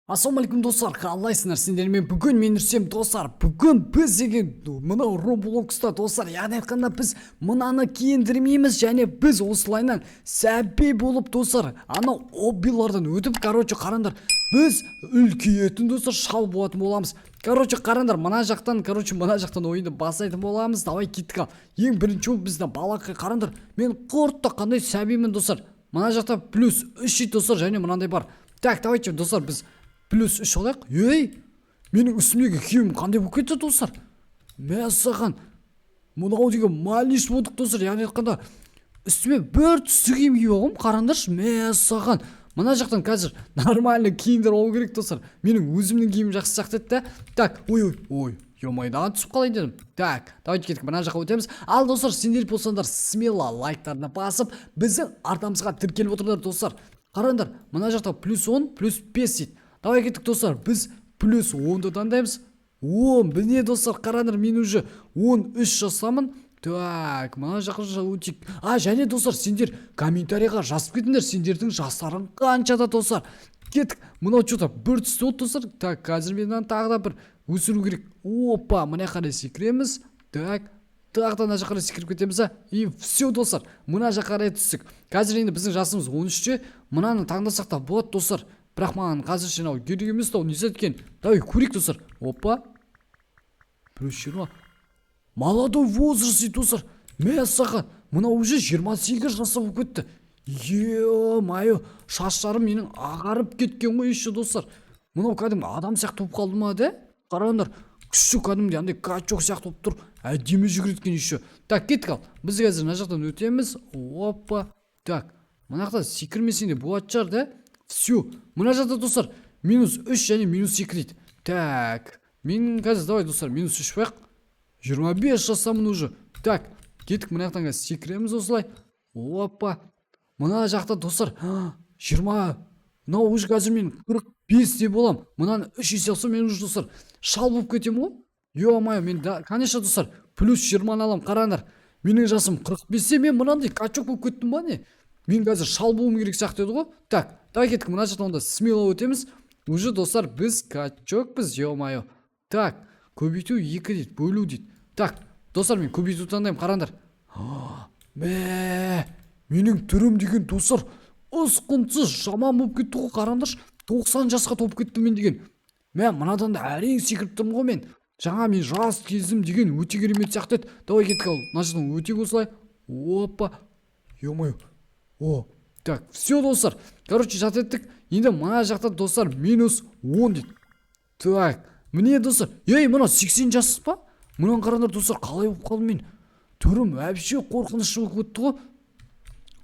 Ассалаумағалейкум, достар! Қалайсыңдар? Сендермен бүгін мен, Үрсем. Достар, бүгін біз деген мынау Роблокста, достар, яғни айтқанда, біз мынаны киіндірмейміз және біз осылайынан сәби болып, достар, анау оббилардан өтіп, короче, қараңдар, біз үлкейетін, достар, шал болатын боламыз. Короче, қараңдар, мына жақтан, короче, мына жақтан ойынды бастайтын боламыз. Давай, кеттік. Ал ең бірінші болып біздің балақай. Қараңдар, мен құртта қандай сәбимін, достар. Мына жақта +3 дейді, достар, және мынандай бар. Так, давайте, достар, біз +3 алайық. Ей, менің үстімдегі киімім қандай болып кетті, достар? Мәссаған, мынау деген малыш болдық, достар. Яғни айтқанда, үстіме бір түсті киім киіп алғанмын, қараңдаршы. Мәссаған, мына жақтан қазір нормально киімдер алу керек, достар. Менің өзімнің киімім жақсы сияқты еді да. Так, ой, ой, ой, ё-моё, түсіп қалайын дедім. Так, давайте, кеттік, мына жаққа өтеміз. Ал, достар, сендер болсаңдар, смело лайктарына басып, біздің артамызға тіркеліп отырыңдар. Достар, қараңдар, мына жақта +10, +5 дейді. Давай, кеттік, достар, біз +10-ды таңдаймыз. О, міне, достар, қараңдар, мен уже 13 жастамын. Так, мына жаққа өтейік. А және, достар, сендер комментарийға жазып кетіңдер, сендердің жастарың қаншада? Достар, кеттік. Мынау че то бір түсті болды, достар. Так, қазір мен мынаны тағы да бір өсіру керек. Опа, мына қарай секіреміз. Так, тағы да мына жаққа қарай секіріп кетеміз да, и все, достар, мына жаққа қарай түстік. Қазір енді біздің жасымыз 13-те. Мынаны таңдасақ та болады, достар, бірақ маған қазірше мынау керек емес. Тау не екен? Давай көрейік, достар. Опа, +20, молодой возраст дейді, достар. Мәссаған, мынау уже 28 жаста болып кетті. Е мое, шаштарым менің ағарып кеткен ғой еще. Достар, мынау кәдімгі адам сияқты болып қалды ма да? Қараңдар, күшті, кәдімгідей андай качок сияқты болып тұр, әдемі жүгіреді екен еще. Так, кеттік. Ал біз қазір мына жақтан өтеміз. Опа, так, мына жақта секірмесең де болатын шығар да. Все, мына жақта, достар, -3 және -2 дейді. Так, мен қазір, давай, достар, -3 қояйық. 25 жастамын уже. Так, кеттік, мына жақтан қазір секіреміз осылай. Опа, мына жақта, достар, 20, мынау уже қазір мен 45-те боламын. Мынаны үш есе алсам, мен уже, достар, шал болып кетемін ғой. Е мое, мен да, конечно, достар, +20-ны аламын. Қараңдар, менің жасым 45-те, мен мынандай качок болып кеттім ба, не? Мен қазір шал болуым керек сияқты еді ғой. Так, давай, кеттік, мына жақтан онда смело өтеміз. Уже, достар, біз качокпыз. Е мое. Так, көбейту екі дейді, бөлу дейді. Так, достар, мен көбейту таңдаймын. Қараңдар, мә, менің түрім деген, достар, ұсқынсыз жаман болып кетті ғой. Қараңдаршы, 90 жасқа толып кеттім мен деген. Мә, мынадан да әрең секіріп тұрмын ғой мен. Жаңа мен жас кезім деген өте керемет сияқты еді. Давай, кеттік. Ал мына жақтан өтейік осылай. Опа, е мое. О, так, все, достар, короче, жат еттік. Енді мына жақта, достар, -10 дейді. Так, міне, достар. Ей, мынау 80 жас па? Мынаны қараңдар, достар, қалай болып қалдым мен? Түрім вообще қорқынышты болып кетті ғой.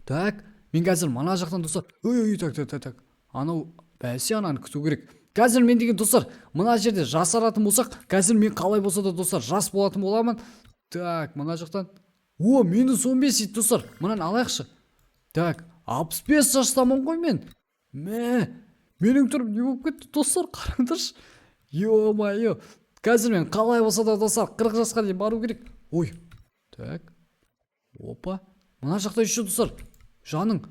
Так, мен қазір мына жақтан, достар, ой, ой, так, так, так, так, анау бәсе, ананы күту керек. Қазір мен деген, достар, мына жерде жасаратын болсақ, қазір мен қалай болса да, достар, жас болатын боламын. Так, мына жақтан, о, -15 дейді, достар, мынаны алайықшы. Так, 65 жастамын ғой мен. Мә, менің түрім не болып кетті, достар? Қараңдаршы, е мое. Қазір мен қалай болса да, достар, 40 жасқа дейін бару керек. Ой, так, опа, мына жақта еще, достар, жаның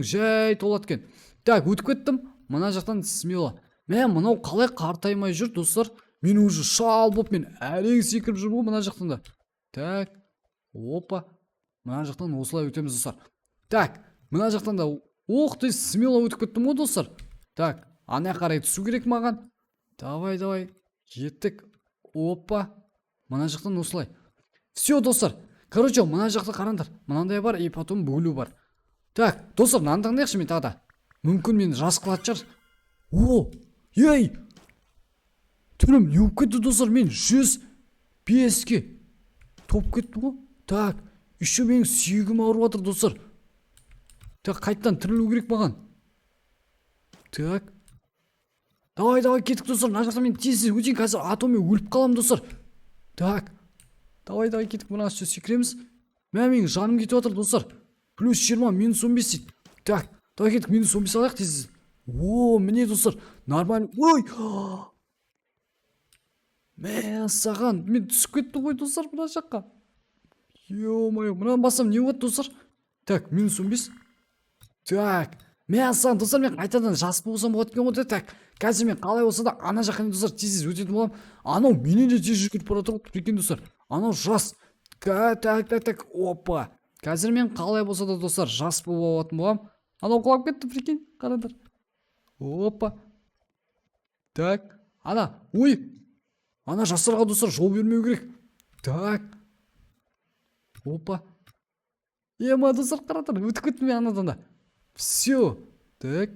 жай толады екен. Так, өтіп кеттім мына жақтан смело. Мә, мынау қалай қартаймай жүр, достар? Мен уже шал болып, мен әрең секіріп жүрмін ғой мына жақтан да. Так, опа, мына жақтан осылай өтеміз, достар. Так, мына жақтан да, ох ты, смело өтіп кеттім ғой, достар. Так, ана қарай түсу керек маған. Давай, давай, кеттік. Опа, мына жақтан осылай. Все, достар, короче, мына жақта, қараңдар, мынандай бар и потом бөлу бар. Так, достар, мынаны таңдайықшы мен тағы да, мүмкін мені жас қылатын шығар. О, ей, түрім не болып кетті, достар? Мен 105-ке толып кеттім ғой. Так, еще менің сүйегім ауырып жатыр, достар. Так, қайтадан тірілу керек маған. Так, давай, давай, кеттік, достар. Мына жақта мен тез тез өтейін қазір, а то мен өліп қаламын, достар. Так, давай, давай, кеттік, мына үсте секіреміз. Мә, менің жаным кетіп жатыр, достар. +20, -15 дейді. Так, давай, кеттік, -15 алайық тез. О, міне, достар, нормально. Ой, мә саған, мен түсіп кеттім ғой, достар, мына жаққа. Е мое, мынаны бассам, не болады, достар? Так, -15. Так. Мәссаған, достар, мен қайтадан жас болсам болады екен ғой. Так, қазір мен қалай болса да ана жаққа, достар, тез тез өтетін боламын. Анау менен де тез жүгіріп бара жатыр ғой, прикинь, достар. Анау жас. Так, так, так, так, опа. Қазір мен қалай болса да, достар, жас болып алатын боламын. Анау құлап кетті, прикинь, қараңдар. Опа. Так, ана, ой. Ана жастарға, достар, жол бермеу керек. Так. Опа. Ема, достар, қараңдар, өтіп кеттім мен анадан да. Все. Так.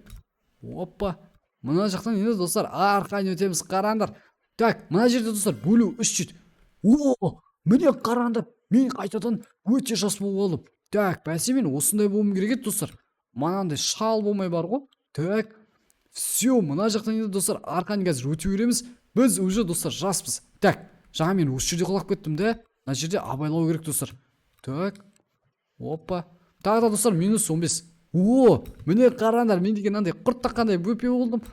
Опа. Мына жақтан енді, достар, арқайын өтеміз, қараңдар. Так, мына жерде, достар, бөлу 3 дейді. О, міне, қараңдар, мен қайтадан өте жас болып алдым. Так, бәсе, мен осындай болуым керек еді, достар. Мынандай шал болмай бар ғой. Так. Все, мына жақтан енді, достар, арқаны қазір өте береміз. Біз уже, достар, жаспыз. Так, жаңа мен осы жерде құлап кеттім да. Мына жерде абайлау керек, достар. Так. Опа. Тағы да, достар, минус 15. О, міне, қараңдар, мен деген андай құрт таққандай бөпе болдым.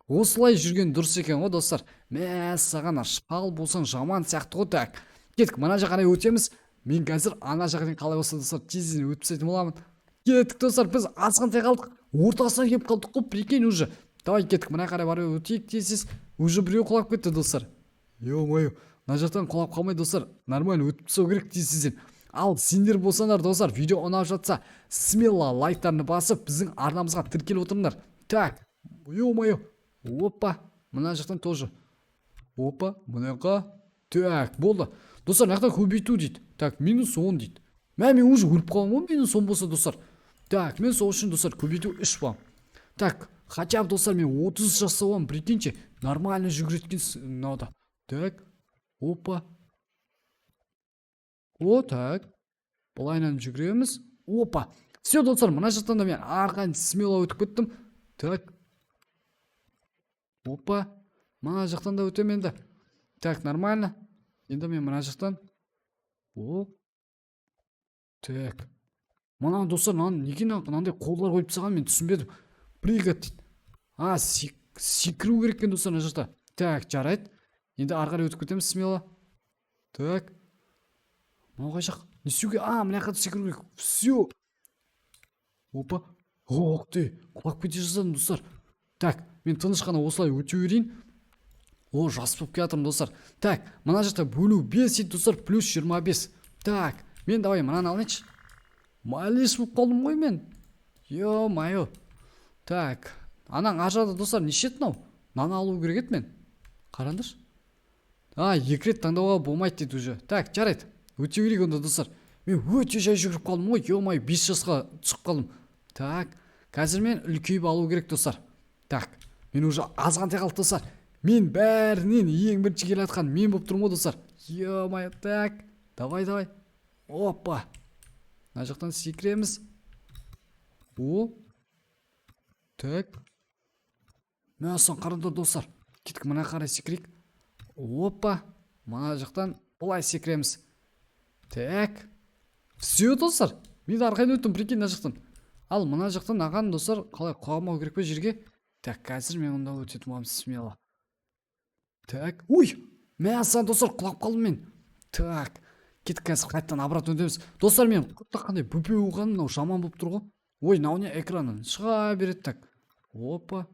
Осылай жүрген дұрыс екен ғой, достар. Мәссаған, шал болсаң, жаман сияқты ғой. Так. Кеттік, мына жаққа қарай өтеміз. Мен қазір ана жаққа дейін қалай болса, достар, тезден өтіп тастайтын боламын. Кеттік, достар, біз азғантай қалдық. Ортасына келіп қалдық қой, прикинь, уже. Давай, кеттік, мына қарай барып өтейік тез тез. Уже біреу құлап кетті, достар. Ё-моё, мына жақтан құлап қалмай, достар, нормально өтіп тастау керек тез тезден. Ал сендер болсаңдар, достар, видео ұнап жатса, смело лайктарны басып, біздің арнамызға тіркеліп отырыңдар. Так, ё-моё, опа, мына жақтан тоже. Опа, мына жаққа. Так, болды. Достар, мына жақта көбейту дейді. Так, минус 10 дейді. Мә, мен уже өліп қаламын ғой, минус 10 болса, достар. Так, мен сол үшін, достар, көбейту 3 боламын. Так, хотя бы, достар, мен 30 жаста боламын, прикиньте, нормально жүгіреді мынауда. Так, опа. О, так. Былайынан жүгіреміз. Опа. Все, достар, мына жақтан да мен арқайын смело өтіп кеттім. Так. Опа. Мына жақтан да өтемін енді. Так, нормально. Енді мен мына жақтан. О. Так. Мына, достар, мынаны неге мынандай қолдар қойып тастаған, мен түсінбедім. Прыгать дейді. А, секіру керек екен, достар, мына жақта. Так, жарайды. Енді ары қарай өтіп кетеміз смело. Так. Мынау қай жақ? Не істеуге? А, мына жаққа секіру керек. Все. Опа. Ох ты, құлап кете жаздадым, достар. Так, мен тыныш қана осылай өте берейін. О, жас болып келатырмын, достар. Так, мына жақта бөлу 5 дейді, достар, плюс 25. Так, мен давай мынаны алайыншы. Малыш болып қалдым ғой мен. Ё-моё. Так, анаң ар жағда, достар, неше еді мынау? Мынаны алу керек еді мен. Қараңдаршы. А, екі рет таңдауға болмайды дейді уже. Так, жарайды. Өте берейік онда, достар. Мен өте жай жүгіріп қалдым ғой. Ё-моё, 5 жасқа түсіп қалдым. Так, қазір мен үлкейіп алу керек, достар. Так, мен уже азғантай қалды, достар. Мен бәрінен ең бірінші келе жатқан мен болып тұрмын ғой, достар. Ё-моё, так. Давай, давай. Опа. Мына жақтан секіреміз. О. Так. Мәссаған, қараңдар, достар. Кеттік, мына қарай секірейік. Опа. Мына жақтан былай секіреміз. Так. Все, достар. Мен арқайын өттім, прикинь, мына жақтан. Ал мына жақтан аған, достар, қалай құламау керек пе жерге? Так, қазір мен онда өтетін боламын смело. Так. Ой! Мәссаған, достар, құлап қалдым мен. Так. Кеттік, қазір қайтадан обратно өтеміз. Достар, мен құтты қандай бөпе болғаным, мынау жаман болып тұр ғой. Ой, мынау не, экраннан шыға береді. Так. Опа.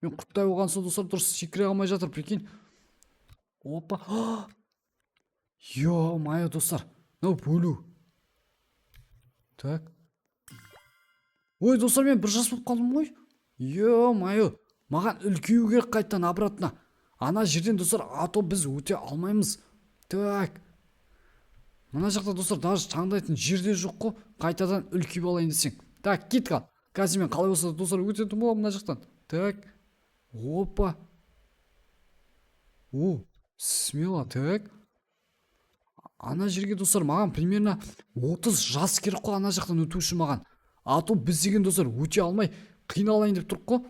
Мен құрттай болған соң, достар, дұрыс секіре алмай жатыр, прикинь. Опа. Ё-моё, достар. Мынау бөлу. Так. Ой, достар, мен бір жас болып қалдым ғой. Ё-моё. Маған үлкею керек қайтадан обратно. Ана жерден, достар, а то біз өте алмаймыз. Так. Мына жақта, достар, даже таңдайтын жер де жоқ қой. Қайтадан үлкейіп алайын десең. Так, кеттік ал. Қазір мен қалай болса да, достар, өтетін боламын мына жақтан. Так. Опа. О, смело, так. Ана жерге, достар, маған примерно 30 жас керек қой ана жақтан өту үшін маған. А то біз деген, достар, өте алмай қиналайын деп тұрық қой.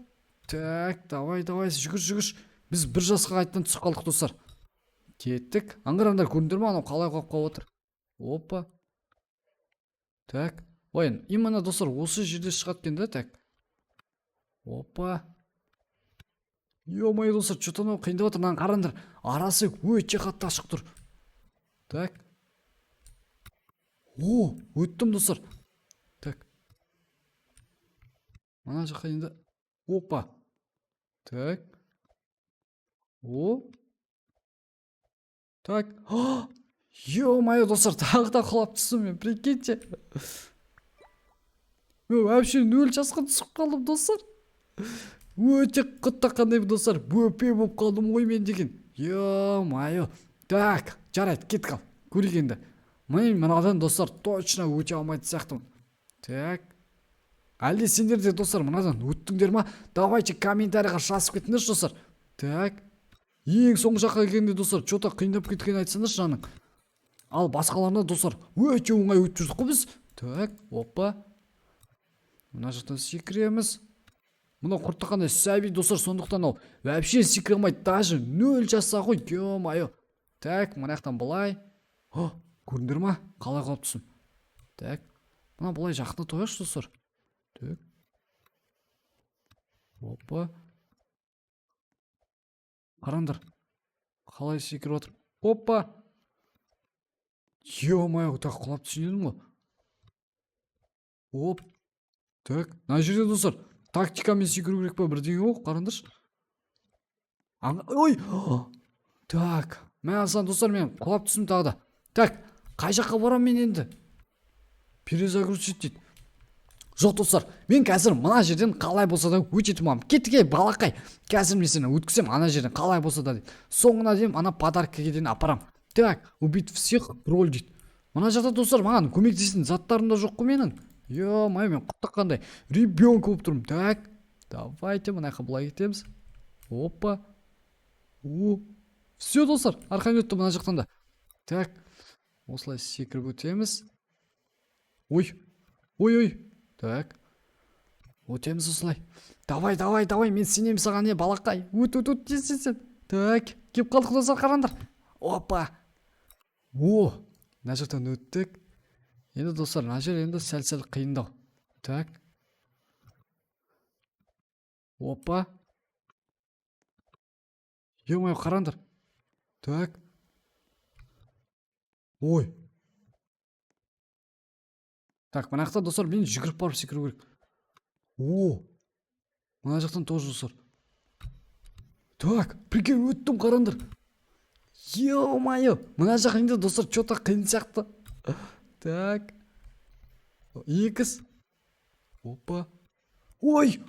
Так, давай, давай, жүгір, жүгір. Біз бір жасқа қайтадан түсіп қалдық, достар. Кеттік. Аңғараңдар, көрдіңдер ма, анау қалай құлап қалып отыр. Опа. Так. Ой, именно, достар, осы жерде шығады екен да, так. Опа. Ё-моё, достар, что-то мынау қиындап жатыр. Мынаны қараңдар. Арасы өте қатты ашық тұр. Так. О, өттім, достар. Так. Мына жаққа енді, опа. Так. О. Так. Ё-моё, достар, тағы да құлап түстім мен, прикиньте. Мен вообще 0 жасқа түсіп қалдым, достар. Өте құттақандай, достар, бөпе болып қалдым ғой мен деген. Ё-моё. Так, жарайды, кеттік ал. Көрейік енді. Мен мынадан, достар, точно өте алмайтын сияқтымын. Так. Әлде сендер де, достар, мынадан өттіңдер ма? Давайте комментарийға жазып кетіңдерші, достар. Так. Ең соңғы жаққа келгенде, достар, что-то қиындап кеткенін айтсаңдаршы жаның. Ал басқаларына, достар, өте оңай өтіп жүрдік қой біз. Так, опа. Мына жақтан секіреміз. Мынау құрттақандай сәби, достар, сондықтан ол вообще секіре алмайды, даже 0 жаса ғой, ё-моё. Так, мына жақтан былай. О, көрдіңдер ма? Қалай құлап түстім. Так, мына былай жақындата қояйықшы, достар. Так. Опа. Қараңдар. Қалай секіріп отыр. Опа. Ё-моё, так құлап түсін едім ғой. Оп. Так, мына жерде, достар, тактикамен секіру керек па, бірдеңе ғой, қараңдаршы. Ой! Так, мәссаған, достар, мен құлап түстім тағы да. Так, қай жаққа барамын мен енді? Перезагрузить дейді. Жоқ, достар, мен қазір мына жерден қалай болса да өтетін боламын. Кеттік, ей, балақай. Қазір мен сені өткіземін ана жерден қалай болса да дейді. Соңына дейін ана подаркаға дейін апарам. Так, убить всех роль дейді. Мына жақта, достар, маған көмектесетін заттарым да жоқ қой менің. Ё-моё, мен құттақандай ребенок болып тұрмын. Так, давайте мына жаққа былай кетеміз. Опа. О, все, достар, арқан өтті мына жақтан да. Так, осылай секіріп өтеміз. Ой, ой, ой. Так, өтеміз осылай. Давай, давай, давай, мен сенемін саған, е, балақай. Өт, өт, өт, тез, тез, тез. Так, келіп қалдық, достар, қараңдар. Опа. О, мына жақтан өттік. Енді, достар, мына жер енді сәл-сәл қиындау. Так. Опа. Ё-моё, қараңдар. Так. Ой. Так, мына жақта, достар, мен жүгіріп барып секіру керек. О! Мына жақтан тоже, достар. Так, прикинь, өттім, қараңдар. Ё-моё, мына жақ енді, достар, что-то қиын сияқты. Так. Икс. Опа. Ой!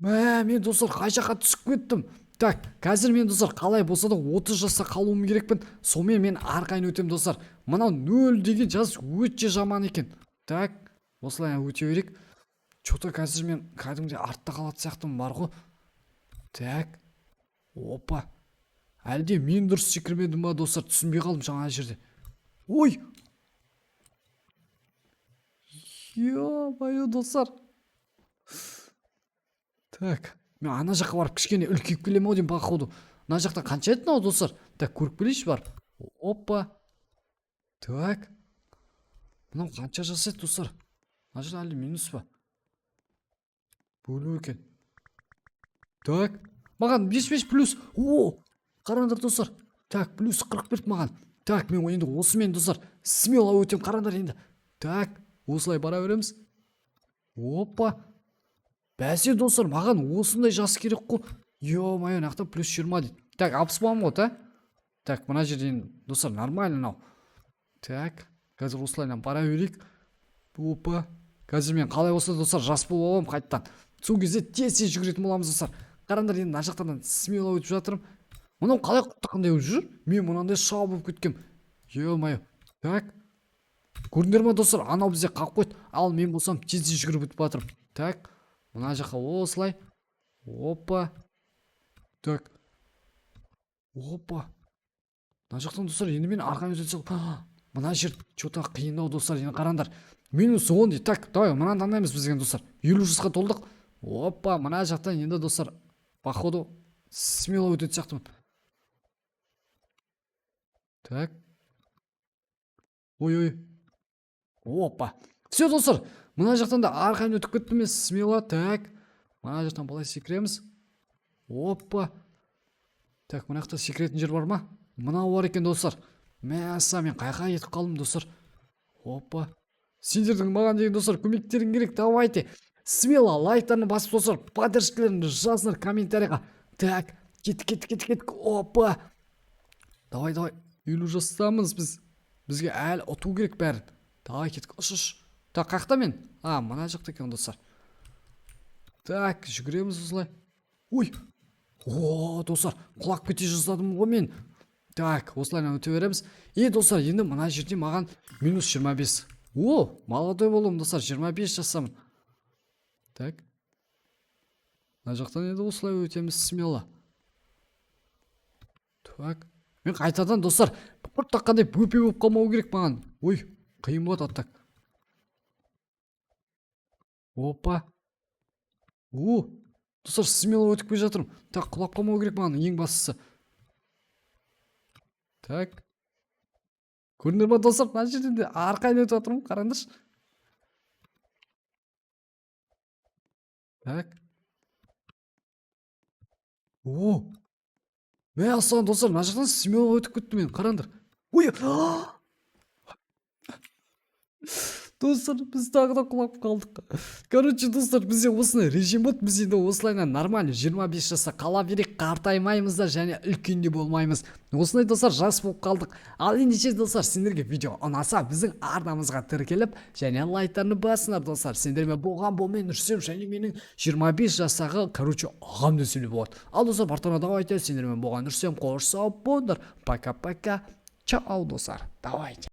Мә, мен, достар, қай жаққа түсіп кеттім? Так, қазір мен, достар, қалай болса да 30 жаста қалуым керекпін. Сонымен мен арқайын өтем, достар. Мынау 0 деген жас өте жаман екен. Так, осылай өте берейік. Что-то қазір мен кәдімгідей артта қалатын сияқтымын бар ғой. Так. Опа. Әлде мен дұрыс секірмедім ба, достар, түсінбей қалдым жаңа жерде. Ой! Ё-моё, достар. Так, мен ана жаққа барып кішкене үлкейіп келемін ау деймін, походу. Мына жақта қанша еді мынау, достар? Так, көріп келейінші барып. Опа. Так. Мынау қанша жасайды, достар? Мына жерде әлі минус па? Бөлу екен. Так. Маған 5-5 плюс. О, қараңдар, достар. Так, плюс 40 берді маған. Так, мен енді осымен, достар, смело өтем, қараңдар енді. Так, осылай бара береміз. Опа. Бәсе, достар, маған осындай жас керек қой. Ё-моё, мына жақта плюс 20 дейді. Так, 60 боламын ғой, та? Так, мына жерден, достар, нормально мынау. Так, қазір осылайынан бара берейік. Опа. Қазір мен қалай болса, достар, жас болып аламын қайтадан. Сол кезде тез-тез жүгіретін боламыз, достар. Қараңдар, енді мына жақтан смело өтіп жатырмын. Мынау қалай құттақандай болып жүр? Мен мынандай шау болып кеткем. Ё-моё. Так. Көрдіңдер ма, достар? Анау бізде қалып қойды. Ал мен болсам тез-тез жүгіріп өтіп жатырмын. Так. Мына жаққа осылай. Опа. Так. Опа. Мына жақтан, достар, енді мен арқаны өте. Мына жер что-то қиындау, достар, енді қараңдар. Минус 10 дейді. Так, давай мынаны таңдаймыз біз деген, достар. 50 жасқа толдық. Опа, мына жақтан енді, достар, походу смело өтетін сияқтымын. Так. Ой, ой. Опа. Все, достар, мына жақтан да арқайын өтіп кеттім мен смело. Так. Мына жақтан былай секіреміз. Опа. Так, мына жақта секіретін жер бар ма? Мынау бар екен, достар. Мәссаған, мен қай жаққа кетіп қалдым, достар? Опа. Сендердің маған деген, достар, көмектерің керек. Давайте смело лайктарны басып, достар, поддержкалеріңді жазыңдар комментарийға. Так, кеттік, кеттік, кеттік, кеттік. Опа, давай, давай, 50 жастамыз біз, бізге әлі ұту керек бәрін. Давай, кеттік, ұш, ұш. Так, қаяқта мен? А, мына жақта екен, достар. Так, жүгіреміз осылай. Ой, о, достар, құлап кете жаздадым ғой мен. Так, осылайынан өте береміз. И, достар, енді мына жерде маған минус 25. О, молодой болдым, достар, 25 жастамын. Так, мына жақтан енді осылай өтеміз смело. Так, мен қайтадан, достар, құрт таққандай бөпе болып қалмау керек маған. Ой, қиын болады. А, так, опа, о, достар, смело өтіп келе жатырмын. Так, құлап қалмау керек маған ең бастысы. Так, көрдіңдер ма, достар, мына жерден де арқайын өтіп жатырмын, қараңдаршы. Так, о, мәссаған, достар, мына жақтан смело өтіп кеттім мен, қараңдар. Ой, достар, біз тағы да құлап қалдық. Короче, достар, бізде осындай режим болды. Біз енді осылайынан нормально 25 жаста қала берейік, қартаймаймыз да және үлкен де болмаймыз. Осындай, достар, жас болып қалдық. Ал ендеше, достар, сендерге видео ұнаса, біздің арнамызға тіркеліп және лайктарны басыңдар. Достар, сендермен болған бұл мен, Рүстем, және менің 25 жастағы, короче, ағам десем де болады. Ал, достар, барлықтарыңа давайте, сендермен болған Рүстем. Қош, сау болыңдар, пока, пока, чао, достар, давайте.